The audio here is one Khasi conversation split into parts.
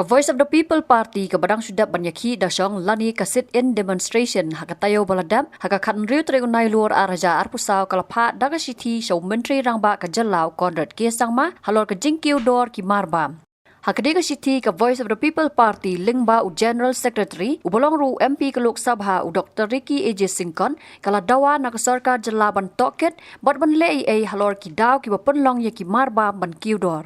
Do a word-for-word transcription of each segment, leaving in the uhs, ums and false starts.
Ka Voice of the People Party kaba dang shu dep ban ïakhih da shong lane ka sit-in demonstration ha ka taïew ba la dep, ha ka khathynriew tarik u Nailur arhajar arphew saw, ka la phah da ka shithi sha u Myntri Rangbah ka jylla u Conrad K Sangma halor ka jingkiew dor ki marbam. Ha katei ka shithi ka Voice of the People Party lyngba u General Secretary uba long ruh u M P ka Lok Sabha u Doctor Ricky A J Syngkon ka la dawa na ka sorkar jylla ban tohkit bad ban leh ei ei halor ki daw kiba pynlong ïa ki marbam ban kiew dor.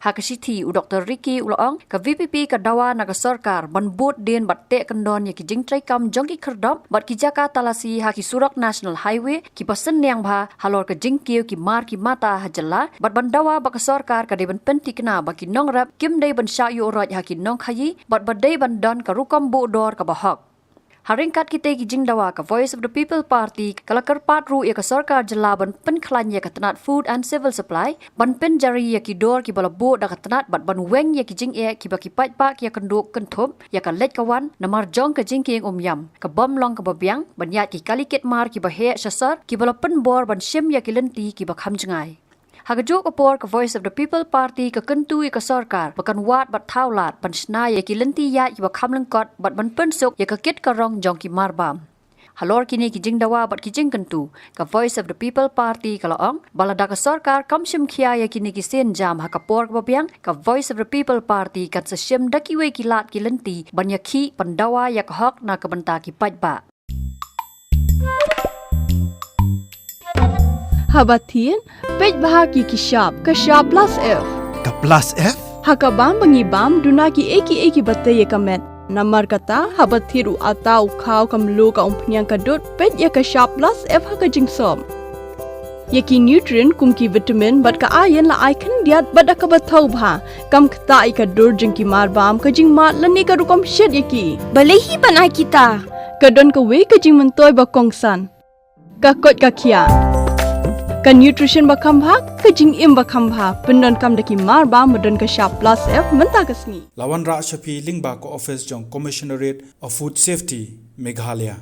Ha ka shithi u Doctor Ricky u la ong ka V P P ka dawa na ka sorkar ban bud dien bad teh kyndon ïa ki jingtreikam jong ki khyrdop bad ki jaka talasi ha ki surok National Highway kiba synñiang bha halor ka jingkiew ki mar ki mata ha jylla bad ban dawa ba ka sorkar ka dei ban pynthikna ba ki nongrep kim dei ban shah ïuh roit ha ki nongkhaïi bad ba dei ban don ka rukom buh dor kaba hok. Ha ryngkat kitei ki jingdawa ka Voice of the People Party ka la kyrpad ruh ïa ka sorkar jylla ban pynkhlaiñ ïa ka tnat Food and Civil Supply ban pynjari ïa ki dor kiba la buh da ka tnat bad ban weng ïa ki jingeh kiba ki paidbah ki ïakynduh kynthup ïa ka leit ka wan namar jong ka jingkieng umïam, ka bym long kaba biang ban ïaid ki kali kit mar kiba heh sha sor kiba la pynbor ban shim ïa ki lynti kiba kham jngai. Ha kajuh ka por ka Voice of the People Party ka kyntu ïa ka sorkar ba kan wad bad thaw lad ban shna ïa ki lynti ïaid kiba kham lyngkot bad ban pynsuk ïa ka kit ka rong jong ki marbam. Halor kine ki jingdawa bad ki jingkyntu, ka Voice of the People Party ka la ong ba lada ka sorkar kam shim khia ïa kine ki sienjam ha ka por kaba biang, ka Voice of the People Party kan sa shim da kiwei ki lad ki lynti ban ïakhih ban dawa ïa ka hok na ka bynta ki paidbah. Haba thied, peit bha ki ki shap, ka shap plus F. Ka plus F? Ha ka bam ba ngi bam, duna ki ei ki ei kiba tei ïa ka met. Namar kata, haba thied u atta, u khaw, ka mluh, ka umphniang, ka dud, peit ïa ka shap plus F ha ka jingsop. Ïa ki nutrient kum ki vitamin bad ka iron la ai khyndiat bad da kaba thaw bha. Kam ktah ïa ka dur jong ki marbam, ka jingmad lane ka rukom shet ïa ki. Balei hi ban ai kita? Ka don kawei ka jingmyntoi ba kongsan. Ka koit ka khiah. Ka nutrition ba kham bha, ka jingim ba kham bha. Pyndonkam da ki marbam ba don ka shap plus F mynta ka sngi. La wanrah sha phi lyngba ka office jong Commissionerate of Food Safety, Meghalaya.